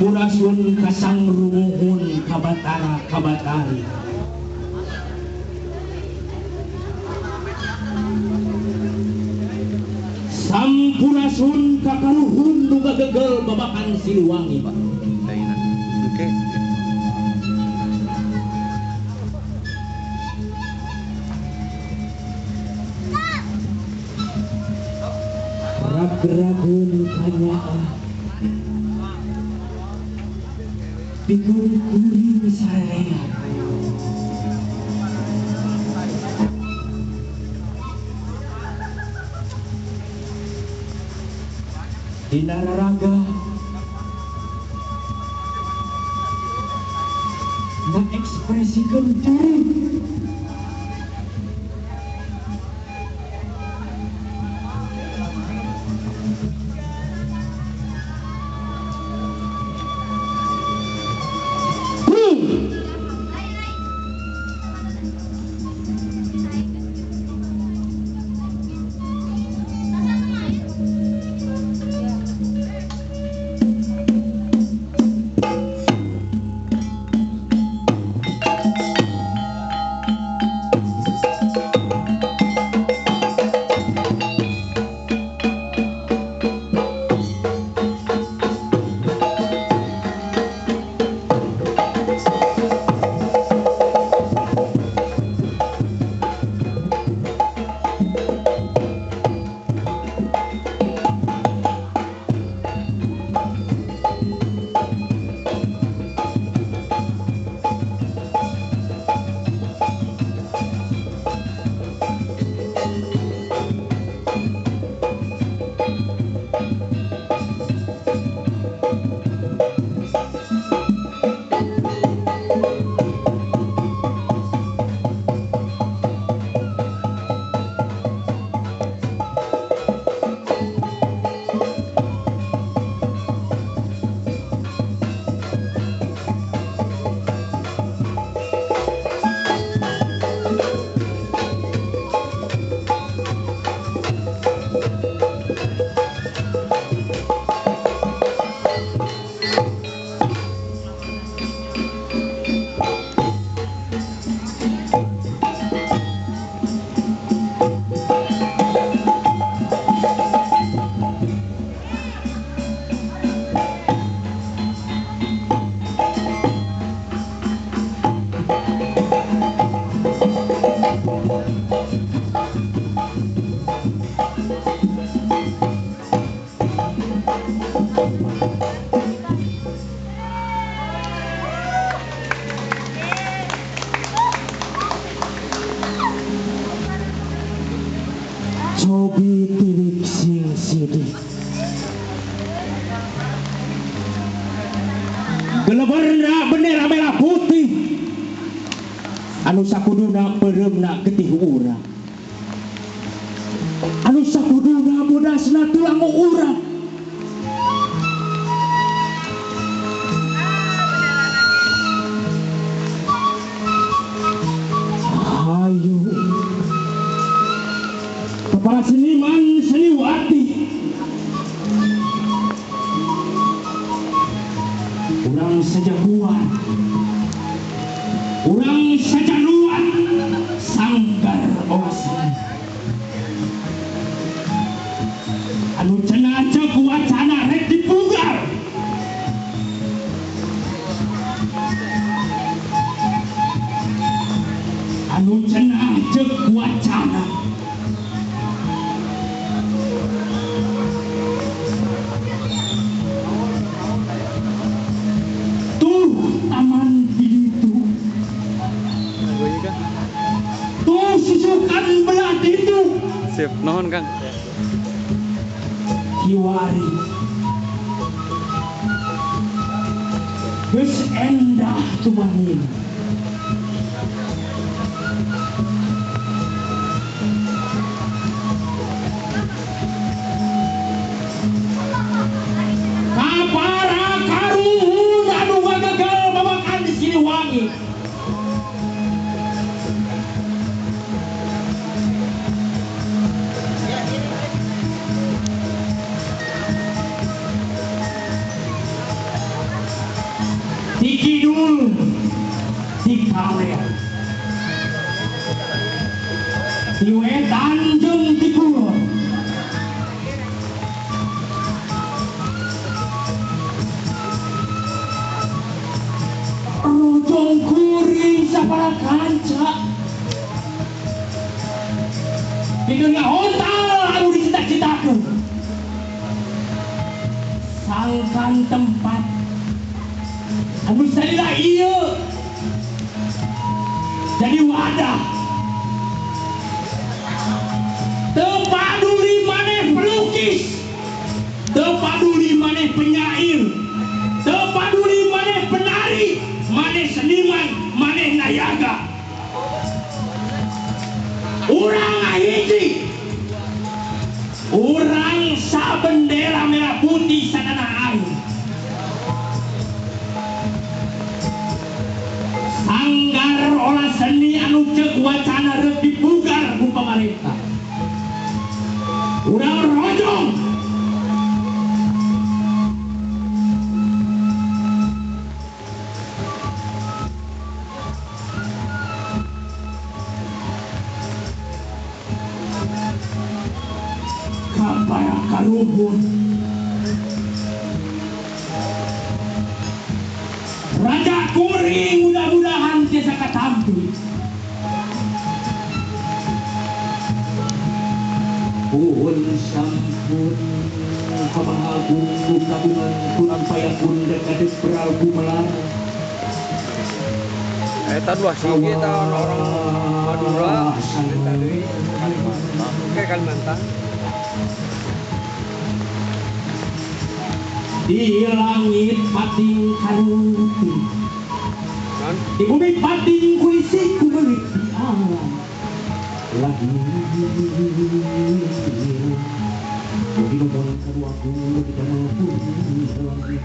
Sampurasun kasangrumuhun kabatara kabatari. Sampurasun kakaruhun nu gagegel babakan Siliwangi. Oke. Ragragun kanyaah pikuring-kuring sarerea. Dina raraga ngaekspresikeun diri Cobi tilik sing sidik geleberna bendera merah putih anu sakuduna peureumna getih urang anu sakuduna bodasna tulang urang. Hayu para seniman seniwati urang sajaguan urang sajaluan sanggar owasan anu cenah ceuk wacana rek dipugar anu cenah ceuk wacana taman itu tuh susukan belah itu. Sip, nuhun Kang. Kiwari geus endah tumanin kapara karuhun anu gagagal babakan di Siliwangi. Kidul ti kaler ti wetan jeung ti kulon rojong kuring sapara kanca pikeun ngahontal anu dicita-citakeun sangkan tempat anu salila ieu jadi wadah teu paduli maneh pelukis, teu paduli maneh penyair, teu paduli maneh penari, maneh seniman, maneh nayaga. Urang ngahiji, urang sabendera merah putih satanah air. Sanggar olah seni anu ceuk wacana reuk dipugar ku pamarentah. Urang rojong. Ka karuhun Raja kuring mudah-mudahan tiasa katampi. Puhun sampun kamangagung kabungan kurang payakun dan kades beralbu melar. Eta dua sigi eta orang Madura, eta deui Kalimantan. Oke Kalimantan. Di langit pating karuti, di bumi pating kuisi kubelit di alam lagi. Di nomor kedua aku tidak mampu langit.